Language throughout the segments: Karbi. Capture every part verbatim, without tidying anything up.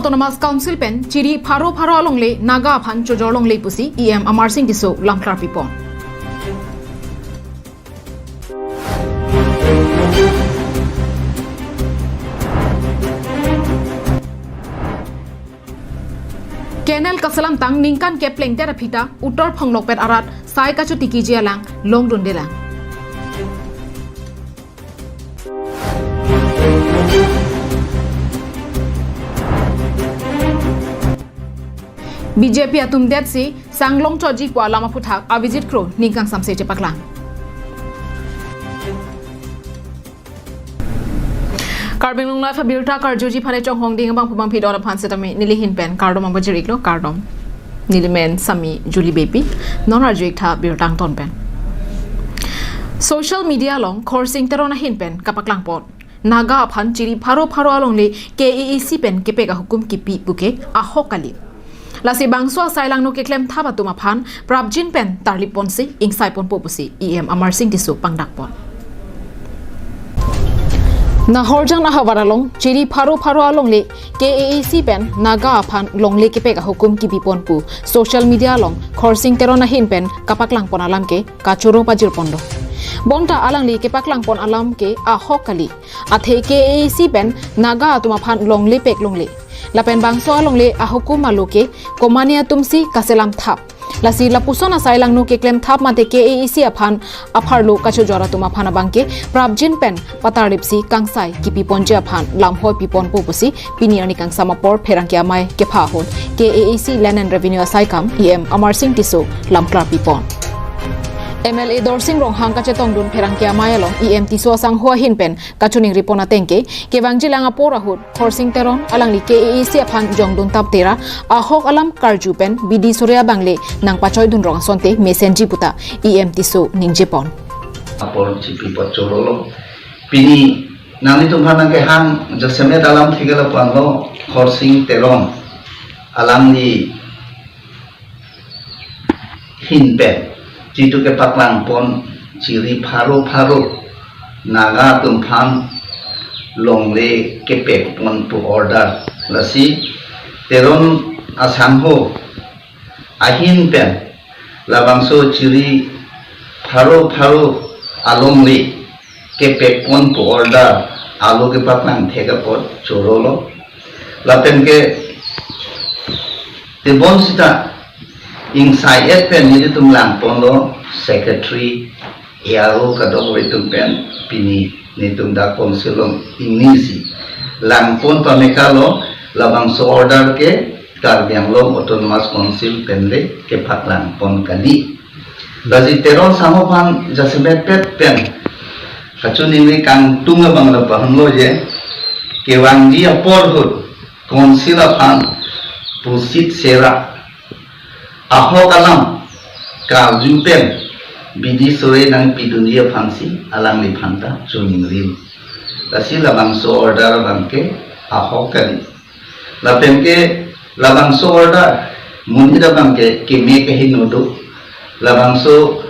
Autonomous Council pen chiri pharo pharo alongle Naga aphan chojor longle pusi E M Amarsing Tisso lamklar pipon. Canal kaselamtang ningkan kep plengdet aphi ta utor phonglokpet arat sai kachotikiji alang longdundelang. B J P atum detsi sanglong choji pu alam aphuthak Abhijit Kro ning kangsamse chepaklang. Karbi Anglong Live abirta karjuji phane chonghong ding abang pubang phidon aphan setame neli ahin pen kardom abang pajir-iklo, kardom. Neli men Sami Julie Beypi, non arju-ik tha birta angton pen. Social media along Khorsing Teron ahin pen kapaklangpon Naga aphan chiri pharo pharo alongle K A A C pen kepek ahukum kipi puke ahok kali. Lasi bangso asai langno keklem thap atum aphan prapjin pen tarlip ponsi ingsai ponpo pusi E M Amarsing Tisso pangdakpon. Nahorjan ahavar along chiri pharo pharo alongle K A A C pen Naga aphan longle kepek ahukum kipipon pu social media along Khorsing Teron ahin pen kapaklangpon alam ke kachoro pajirpon do. Bonta alangli kepaklangpon alam ke ahok kali. Athe K A A C pen Naga atum aphan longle pek longle. Lapen bangso alongle ahukum alo ke komane atumsi kaselam thap. Lasi lapuson asai langno keklem thap mate K A A C aphan apharlo kachojor atum aphan abangke prapjin pen patarlipsi kangsai kipiponji aphan lamhoi piponpo pusi pini arni kangsam apor pherangke amei kepha ahut K A A C Land and Revenue asaikam E M Amarsing Tisso lamklar pipon. M L A Dorsing Ronghang kachetongdun pherangke amei along E M Tisso asangho ahin pen kachoningripon ateng ke, kevangjilang apor ahut Khorsing Teron alangli K A A C aphan jongdun tap tera ahok alam karju pen bidi sore abangle nangpachoidun rong asonte mesenji puta E M Tisso ningjepon. Apor chipi pachorolo. Pini nanglitum aphan nangkehang jasemet alam thikela panlo Khorsing Teron alangli ahin pen jitu kepaklangpon chiri pharo pharo Naga atum aphan longle kepekpon pu order. Lasi Teron asangho ahin pen labangso chiri pharo pharo alongle kepekpon pu order alo kepaklang thek apot chorolo. Lapen ke tebon sita ingsai-et pen nelitum langponlo secretary, A R O kadokave atum pen pini nelitum dak council along ingnisi langpon pamekalo labangso order ke Karbi Anglong Autonomous Council pen le kepaklangpon kali. Lasi Teron asangho aphan jasemet pet pen kachiningri kangtung abang lapu-an lo je kevangji apor ahut council aphan pusit sera ahok alam karju pen bidi sore nangpidunji aphansi alangliphan ta choningri. Lasi labangso order abangke ahok kali. Lapen ke labangso order amonit abangke keme keheno do. Labangso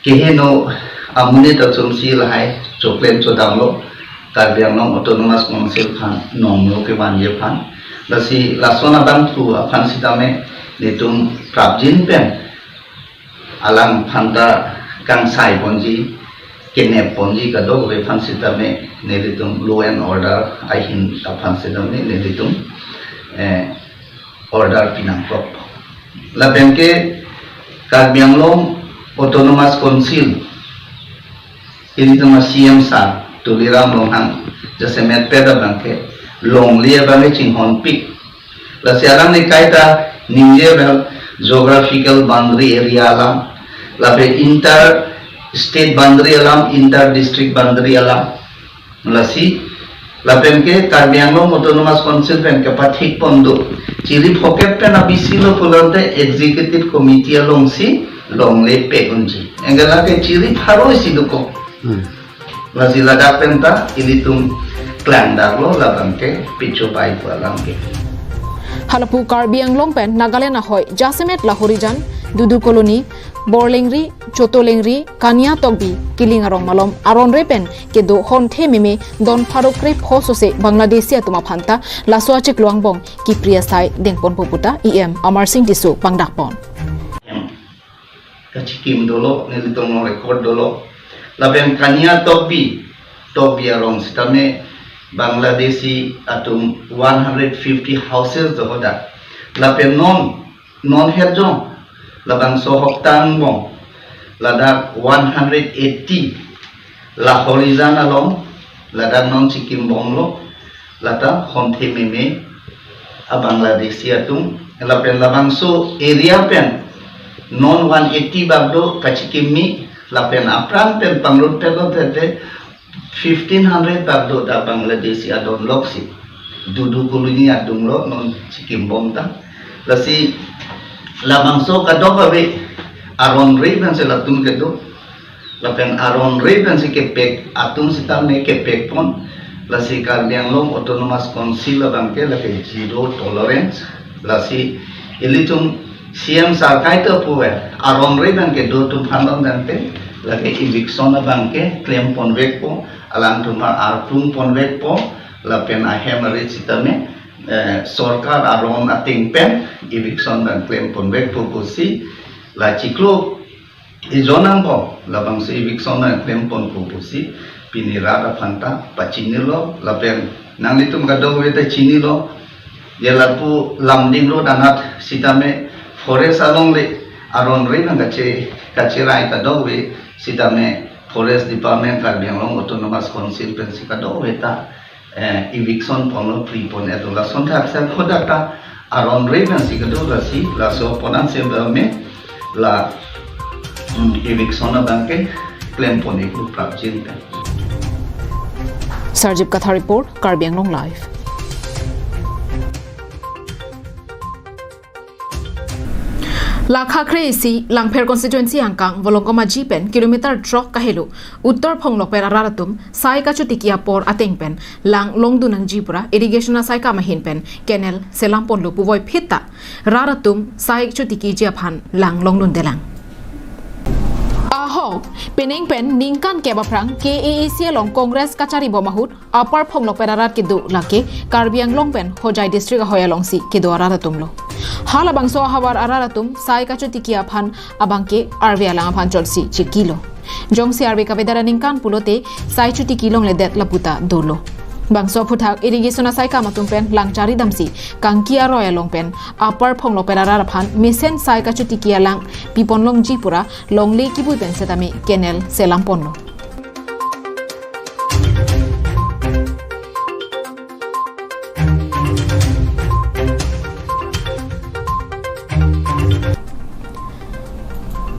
keheno amonit atumsi lahai choklem chodamlo Karbi Anglong Autonomous Council aphan nongno kevanji aphan. Lasi lason abangphu aphan sitame nelitum prapjin pen alangphan ta kangsai ponji, kenep ponji kadokave aphan sitame nelitum law and order ahin aphan sitame nelitum, eh, order pinangkok. Lapen ke Karbi Anglong Autonomous Council ilitum a-C M sir Tuliram Ronghang jasemet pet abangke longle abangke chinghonpik. Lasi alangli kaita ningje bel geographical boundary area alam, lapen inter state boundary alam, inter district boundary alam. Lasi lapen ke Karbi Anglong Autonomous Council pen kepathik pon do. Chiri phokep pen abisi lo pulote executive committee alongsi longle pek unji. Anke lake chiri pharo isi dokok. Hmm. Lasi ladak pen ta ilitum klangdaklo labangke picho pai pu alam ke. Halapu Karbi Anglong pen Nagaland ahoi jasemet Lahorijan Dudu Colony, Borlengri, Chotolengri, Kania Tokbi, Kiling arong malom aron re pen kedo honthe meme don pharo krepho sose Bangladeshi atum aphanta laso achiklo angbong kipri asai dengponpo puta E M Amar Singh Tisso pangdakpon. Kachikim dolo, nelitum record dolo. Lapen Kania Tokbi, Tokbi arong sitame Bangladeshi atum one hundred fifty houses do hadak. Lapen non, non Herjong, labangso Hokta angbong, ladak one hundred eighty, la Horijan along, ladak non chikim bomlo, lata honthe meme a Bangladeshi atum, lapen labangso area pen non one eighty bak do kachikimmi, lapen apran pen pangrut pelo tete fifteen hundred bak do ta Bangladeshi adon loksi. Dudu Colony adung lo non chikim bom ta. Lasi labangso kadokave aron re pensi latum kedo. Lapen aron re pensi kepek atum sitame kepekpon. Lasi Karbi Anglong Autonomous Council abangke lake zero tolerance. Lasi ilitum C M sir kaita puve aron re pen kedo atum phandon tangte lake eviction abangke klemponvekpo, alangtum artungponvekpo, lapen ahem arit sitame, eh, sorkar aron ateng pen eviction abang klemponvekpo pusi la chiklo ejon angbong labangso eviction abang klemponpo pusi pini rat aphanta pachinilo, lapen nanglitum kadokave ta chinilo. Je lapu Lumding Road anat sitame forest alongle aron re nang kache, kacherai kadokave sitame Forest Department Karbi Anglong Autonomous Council pensi kadokave ta, eh, eviction ponlo, pri pon-etlo, lason thakthak hadak ta aron re pensi kedo, lasi laso apot ansi dame la, hmm, eviction abangke klempon-iklo prapjin pen. Sarjip Kathar report, Karbi Anglong Live. Lakha kre-isi Langpher constituency angkang Volongkom Aji pen kilometer throk kahelo Uttor Phonglokpet arat atum sai kachotiki apor ateng pen lang longdun nangji pura irrigation asai kam ahin pen canal selamponlo puvoiphit ta rat atum sai chotiki ji aphan lang longdundelang. Ahok, penang pen ningkan kep aphrang K A A C along Congress kachari bom ahut Upper Phonglokpet arat kedo lake Karbi Anglong pen Hojai district ahoi alongsi kedo arat atumlo. Halabangso ahavar arat atum sai kachotiki aphan abangke arve alang aphan chotsi chikilo. Jongsi arve kavedet aningkan pulote sai chotiki longledet lapu ta dolo. Bangso aphuthak irrigation asai kam atum pen lang charidamsi Kangki aroi along pen Upper Phonglokpet arat aphan mesen sai kachotiki alang piponlongji pura longle kibui pen setame canal selamponlo.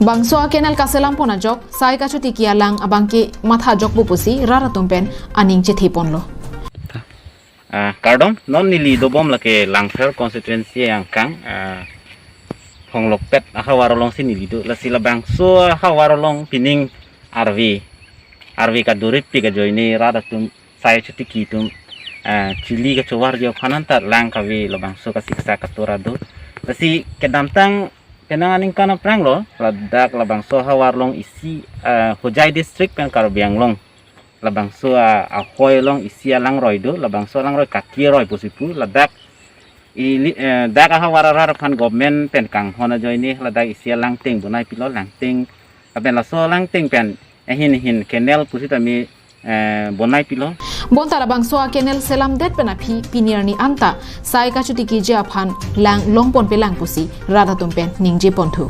Bangso acanal kaselampon ajok sai kachotiki alang abangke matha ajok pu pusi rat atum pen aning chetheponlo. Ah, kardom, non neli dobom lake Langpher constituency angkang, ah, Phonglokpet ahavar alongsi neli do, lasi labangso ahavar along pining arve, arve kadurip pi kajoine rat atum sai chotiki atum, ah, chili kachovarji aphan anta lang kave, labangso kasiksa katora do. Lasi kedamtang penang aningkan aphranglo, ladak labangso ahavar along isi, ah, Hojai district pen Karbi Anglong labangso a, ahoi along isi alangroi do, labangso alangroi Kaki aroi pusi pu, ladak ili, eh, dak ahavar arat aphan government pen kanghon ajoine ladak isi alangteng bonaipilo, langteng, lapen laso alangteng pen ahin ahin canal pusitame, eh, bonaipilo. Bonta labangso acanal selamdet pen aphi pini arni anta sai kachotiki ji aphan lang longponpelang pusi rat atum pen ningjeponthu.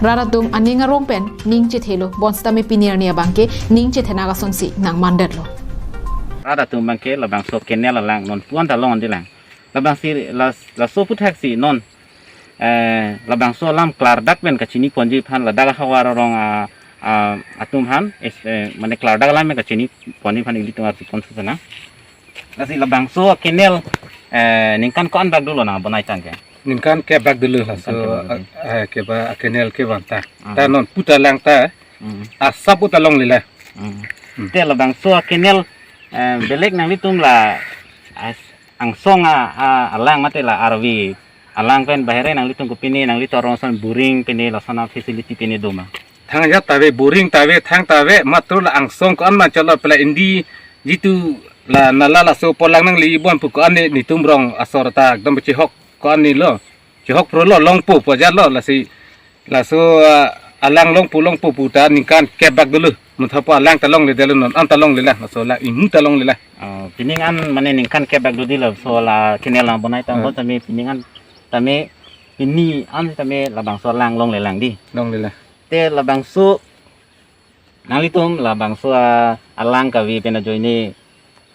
Rat atum aning arong pen ning chethelo, bonsitame pini arni abangke ning chethenak asonsi nangmandetlo. Rat atum abangke labangso canal alang non puan ta longdelang. Labangsi las-, laso aphuthaksi non, eh, labangso alam klardak pen kachiniponji aphan ladak ahavar arong a, a, atum aphan, es-, eh, mane klardak alam pen kachiniponji aphan ilitum arjupon susana. Lasi labangso acanal, eh, ningkan ko-an bak dolo nangbonaitang ke? Ningkan kep bak dolo laso, ningkan kep bak dolo. Eh, keba acanal kevang ta. Hmm. Ta non puta lang ta, hmm, asap puta longlelang. Hmm. Hmm. Te labangso acanal, eh, belek nanglitum la as-, angsong a, a, alang mate la arve Alang pen bahere nanglitum kopine, nanglitum arong ason boring pine lason a-facility pine do ma? Thang ajat ta ave, boring ta ave, thang ta ave, matro la angsong ko-an ma chalo pela indi jitu la nala laso polang nangli bon pu ko-an ne netum rong asor ta ekdom chehok ko-an ne lo. Chehok pro lo, longpo pu ajat lo, lasi laso, ah, alang longpo longpo pu ta ningkan kep bak dolo. Muthapo alang ta longledet lo non, an ta longlelang, laso la inghu ta longlelang. Oh, pining an mane ningkan kep bak dodi laso la canal lang bonai ta Hmm. bon tame pining an tame pini an tame labangso alang longlelang di. Longlelang. Te labangso nanglitum labangso a-, alang kave pen ajoine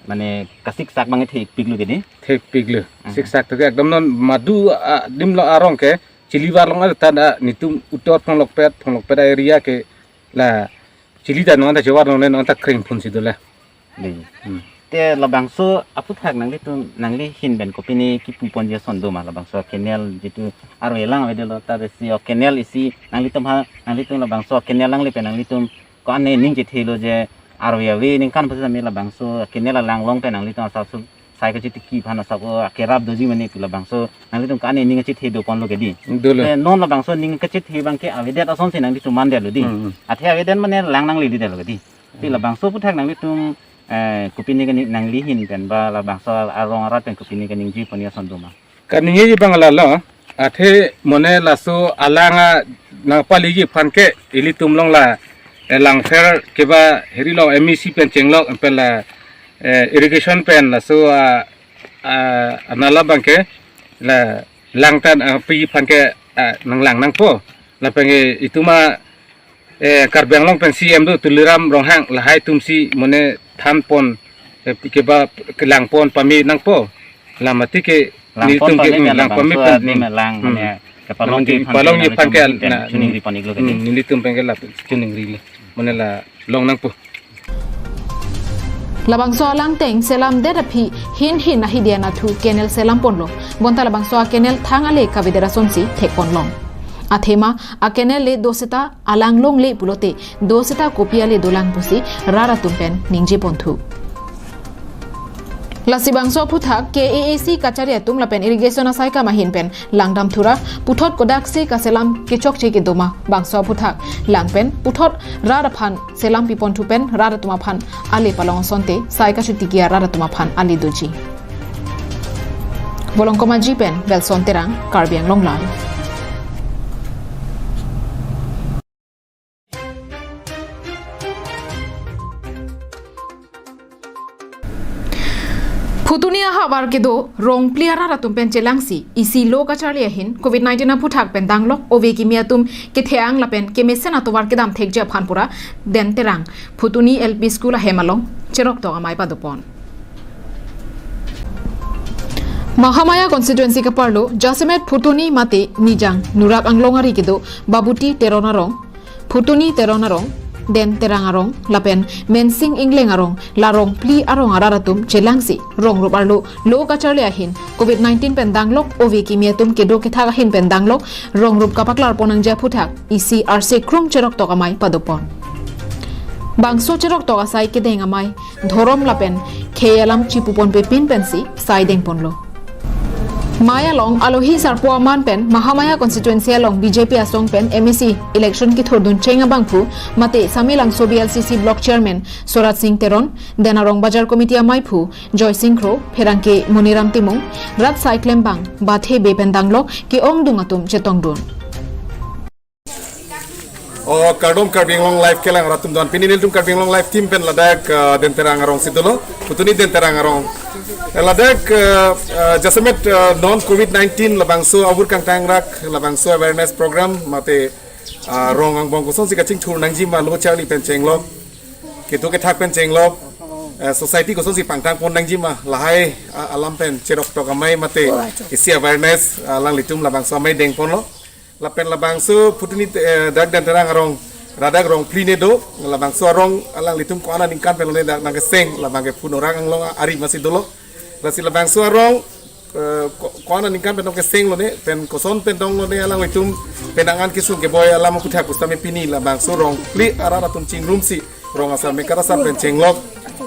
mane kasiksak abang thekpiklo ke di? Thekpiklo. Aha. Siksak to ke ekdom non madu, ah, adim lo arong ke chilivar long ada tanda netum utor Phonglokpet, Phonglokpet area ke la chili ta non ta chevar non non ta kring phun si dola. Di. Hmm. Te labangso aphuthak nanglitum nangli ahin pen kopine kipu ponji ason do ma labangso canal jitu arve lang avedetlo ta si o canal isi nanglitum ha nanglitum labangso canal lang le pen nanglitum ko-an ne ning chethelo je arve ave ningkan pusi tame labangso canal alang long pen nanglitum asap su sai kachetiki aphan asap o akerap doji mane pu labangso nanglitum ko-an ne ning kachethe do ponlo ke di. Dolo. Te non labangso ning kachethe abang ke avedet asonsi nanglitum mandetlo di. Hmm, hmm. Athe avedet mane lang nangledetlo ke di. Te Hmm. labangso aphuthak nanglitum, eh, kopine ke ni nangli ahin pen ba labangso arong arat pen kopine ke ningje ponji ason do ma? Kaningje abang lalo, athe mane laso alang a nangpaliji aphan ke ilitum along la, eh, Langpher keba heri lo M A C pen chenglok pen la, eh, irrigation pen laso, ah, ah, anala abang ke la lang tan, ah, piji aphan ke, ah, nanglang nangpo. Lapen ke itum a eh, Karbi Anglong pen C M do Tuliram Ronghang lahai atumsi mane than pon, eh, keba kelang pon pame nangpo. La mati ke Lang pon nelitum ke, pame hmm, pen lang pame labangso pen, adim hmm. Lang Hmm. mane kepalongji aphan ke palongji aphan ke nelitum pen na, choningri pon iklo ke hmm, di. Nelitum pen ke la choningri le. Mane la long nangpo. Labangso alang ateng selamdet aphi hin hin ahi dia nathu canal selam ponlo. Bonta labangso a-canal thang ale kavedet asonsi thek ponlong. Athema a-canal le do seta alang longle pulote do seta kopi ale dolang pusi rat atum pen ningje ponthu. Lasi bangso aphuthak K A A C kachari atum lapen irrigation asaikam ahin pen langdam thura puthot kodaksi kaselam kechokche kedo ma bangso aphuthak lang pen puthot rat aphan selam piponthu pen rat atum aphan ale palong asonte sai kachotiki a rat atum aphan ale doji. Volongkom Aji pen Belson Terang, Karbi Anglong Live. Phutuni ahavar kedo rong phli arat atum pen chelangsi isi lo kacharli ahin covid nineteen aphuthak pen danglok ove kimi atum ketheang lapen kemesen atovar kedam thekji aphan pura Den Terang Phutuni L P School ahem along cheroktok amei padopon. Mahamaya constituency kaparlo jasemet Phutuni mate Nijang Nurak Anglong ari kedo Babuti Teron arong, Phutuni Teron arong, Den Terang arong lapen Mensing Ingleng arong, la rong phli arong arat atum chelangsi rong rup arlo lo kacharli ahin covid nineteen pen danglok ove kimi atum kedo kethak ahin pen danglok rong rup kapaklar pon nangji aphuthak isi arse krum cheroktok amei padopon. Bangso cheroktok asai kedeng amei dhorom lapen khei alam chipu ponpe pin pensi sai deng ponlo. Mei along alohi sarpo aman pen Mahamaya constituency along B J P asong pen M A C election kithurdun cheng abangphu mate Samelangso B L C C block chairman Sorat Singh Teron, Den arong bajar committee ameiphu Joy Singh Kro, pherangke Moniram Timung, rat sai klembang bathe be pen danglok ke-ongdung atum chetongdun. O kardom Karbi Anglong Live kelang rat atum don. Pini nelitum Karbi Anglong Live team pen ladak, uh, Den Terang arong si dolo. Phutuni Den Terang arong. Eh, ladak, uh, uh, jasemet, uh, non covid nineteen labangso abur kangtang rak labangso awareness program mate, uh, rong angbong kosonsi kachingthur nangji ma lo charli pen chenglok. Kedo kethak pen chenglok. Eh, society kosonsi pangtang pon nangji ma lahai, uh, alam pen cheroktok amei mate isi awareness, uh, alanglitum labangso amei deng ponlo. Lapen labangso Phutuni, eh, dak Den Terang arong, ladak rong phli ne do, labangso arong alanglitum ko-an aningkan pen lone dak nangkeseng, labang ke Phunorak Anglong ari masi dolo. Lasi labangso arong, eh, ko-, ko-an aningkan pen nangkeseng lone, pen koson pen dong lone alanglitum, pen angan kesung keboi alam aphuthak pusitame pini labangso rong phli arat atum chingrumsi rong asar mekar asar pen chenglok.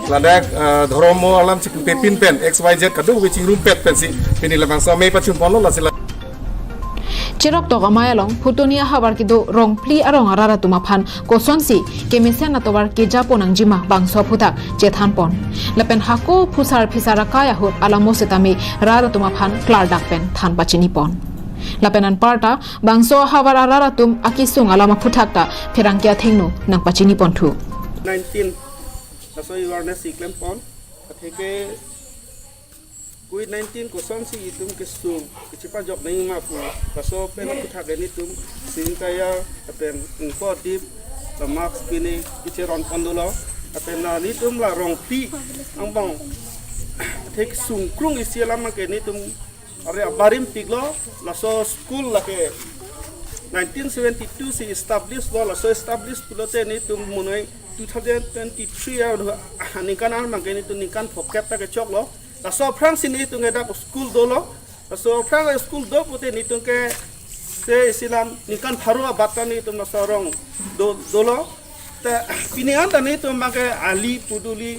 Ladak, eh, dhorom alam chipupe pin pen, X Y Z kadokave chingrumpet pensi pini labangso amei pachun ponlo lasi la. Cheroktok Amei along Phutoni ahavar kedo rong phli arong arat atum aphan kosonsi kemesen atovar kejapo nangjima bangso aphuthak chethanpon. Lapen hako phusar phisar akai ahut alamo setame rat atum aphan klardak pen than pachinipon. Lapen anparta bangso ahavar arat atum akesung alam aphuthak ta pherangke athengno nangpachiniponthu. Nineteen laso awareness si klempon. Atheke Covid nineteen kosonsi itum kesung kechepajok nangji ma pu laso pen aphuthak ke nelitum singkaya lapen ingko dip la mask pine kecheronpon dolo. Lapen la nelitum la rong phli angbong atheke sungkrung isi alam ke nelitum are abarim piklo. Laso school lake nineteen seventy-two si establish lo. Laso establish pulote nelitum monoi two thousand twenty-three aningkan an abangke nelitum ningkan phokep ta kechoklo. Laso aphrangsi nelitum ke dak school dolo. Laso aphrang school do pute nelitum ke se isi alam ningkan pharo abat ta nelitum laso arong do, dolo. Te pini an ta nelitum abangke ali puduli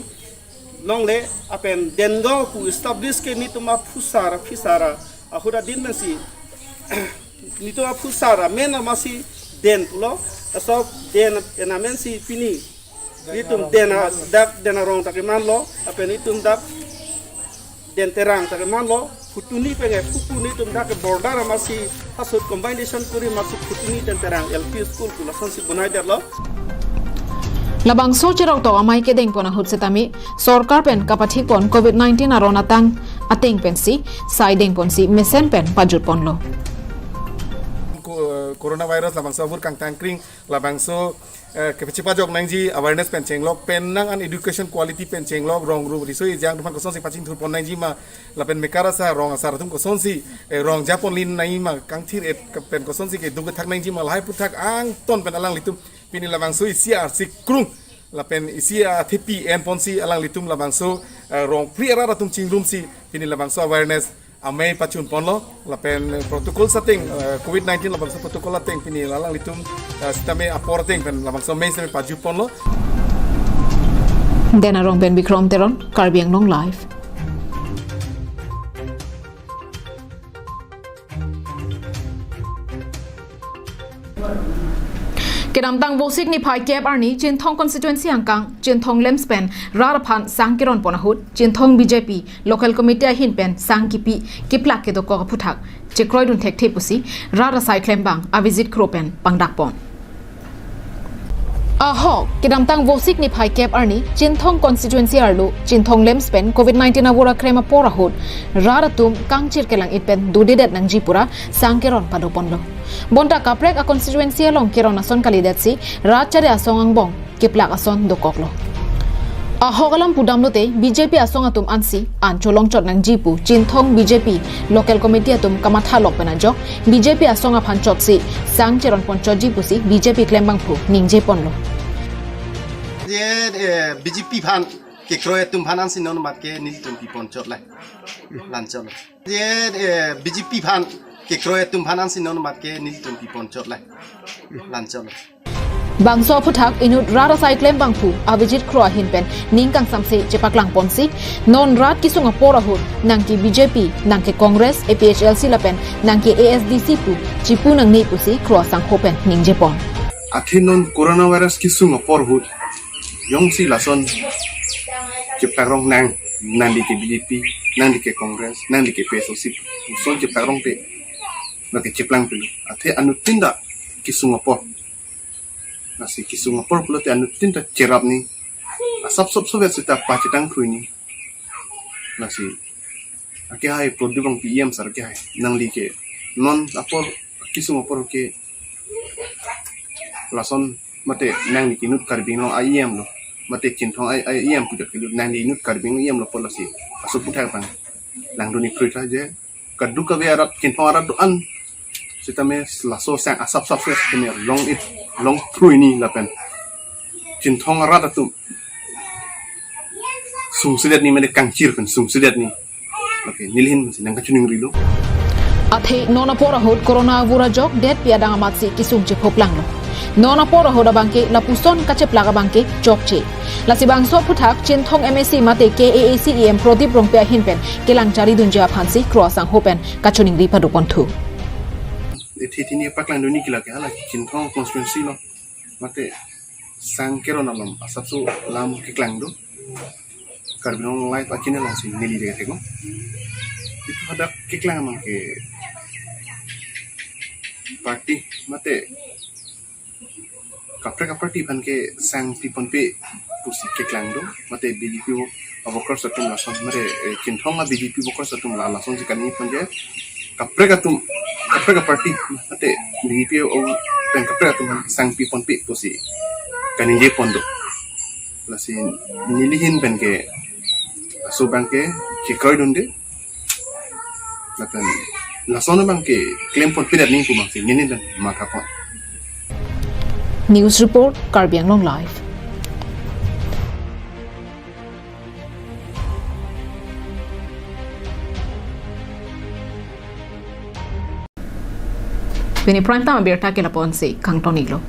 longle lapen den go pu establish ke nelitum aphusar phisar ahut adin mensi nelitum aphusar amen amatsi den pulo. Laso den en amensi pini nelitum den a-, dak den arong ta kemanlo, lapen nelitum dak den terang ta kemanlo. Phutoni pen ke pupu nelitum dak ke border amatsi hasut combination kuri amatsi Phutoni den terang L P school pu lasonsi bonaidetlo. Labangso Cheroktok Amei kedengpon ahut setame sorkar pen kapathikpon Covid nineteen aron atang ateng pensi sai dengponsi mesen pen pajutponlo. Co-, coronavirus labangso avur kangtangkring labangso, eh, kepachepajok nangji awareness pen chenglok, penang an education quality pen chenglok, rong ru riso ejang atum aphan kosonsi pachingthurpon nangjima lapen mekar asar rong asar atum kosonsi, eh, rong japonlin nangjima kangthir-et pen kosonsi keduk kethak nangjima lahai aphuthak angton pen alanglitum pini labangso isi arsi krung lapen isi athepi enponsi alanglitum labangso, eh, rong phli arat atum chingrumsi pini labangso awareness amei pachunponlo. Lapen protocol setame, eh, Covid nineteen labangso protocol ateng pini alanglitum, eh, setame apor ateng pen labangso amei setame pajutponlo. Den arong pen Bikrom Teron, Karbi Anglong Live. Kedamtang Vosik niphai kep arni Chinthong constituency angkang Chinthong LAMPS pen rat aphan sang keronpon ahut Chinthong B J P local committee ahin pen sang kipi kiplak kedokok aphuthak chekroidun thekthe pusi rat asai klembang Avijit Kro pen pangdakpon. Ahok, kedamtang Vosik niphai kep arni Chinthong constituency arlo Chinthong LAMPS pen Covid nineteen avur akrem apor ahut rat atum kangchir kelang-it pen dodedet nangji pura sang keron padoponlo. Bonta kaprek a constituency along keron ason kalidetsi rat chari asong angbong kiplak ason dokoklo. Ahok alam pudamlote B J P asong atum ansi an cholongchot nangji pu Chinthong B J P local committee atum kamatha lok pen ajok B J P asong aphan chotsi sang cheronponchotji pusi B J P klembangphu ningjeponlo. Je, eh, B J P aphan kekroi atum aphan ansi non mat ke nelitum piponchot le. Lanchot le. Je, eh, B J P aphan kekroi atum aphan ansi non mat ke nelitum piponchot le. Lanchot le. Bangso aphuthak inut rat asai klembangphu Avijit Kro ahin pen ning kangsamse chepaklangponsi, non rat kesung apor ahut nangke B J P, nangke Congress, A P H L C lapen nangke A S D C pu chipu nangne pusi Kro asangho pen ningjepon. Athe non coronavirus kesung apor ahut jongsi lason chepakrong nang, nangli ke B J P, nangli ke Congress, nangli ke A P H L C, lason chepakrong te, lake cheplang pilo. Athe anuttin ta kesung apor. Lasi kesung apor pulote anuttin ta cherap ni. Asap sop sop sita pachetang thui ni. Lasi ake hai Prodip Rongpi E M sir ake hai. Nangli ke non apor kesung apor ke lason mate nangli ke inut Karbi Anglong a E M lo. Mate Chinthong a, a E M puja ke nangli inut Karbi Anglong E M lo apor lasi. Aso puthak pang. Langdun ni kroi tha je. Kadokave arat Chinthong arat do-an sitame laso sang asap sap sitame long it, long thrui ni lapen Chinthong arat atum sungsedet ni mane kangchir pen sungsedet ni. Okay, nelihin si nangkachiningrilo. Athe non apor ahut corona avur ajok detpi adang amatsi kesung chephoplanglo. Non apor ahut abangke lapuson kacheplak abangke chokche. Lasi bangso aphuthak Chinthong M A C mate K A A C E M Prodip Rongpi ahin pen kelang charidunji aphansi Kro asangho pen kachiningri padoponthu. Ithi thini paklangdun-ik lake hala Chinthong constituency lo. Mate sang keron alom asapso lam keklang do. Karbi Anglong Live a-channel alongsi neli de thek lo. Itum hadak keklang abang ke party mate kaprek a-party aphan ke sang piponpe pusi keklang do. Mate B J P workers atum lason mate, eh, Chinthong a-B J P workers atum la lason si kaningje pon ke kaprek atum, kaprek a-party mate B J P o pen kaprek atum sang piponpe pusi kaningje pon do. Lasi neli ahin pen ke laso abang ke chekroidunde. Lapen lason abang ke klem ponpe det nangji pu abangsi neli pen matha pon. News report, Karbi Anglong Live. Pini prime time abirta ke lapu-an si kangton-iklo.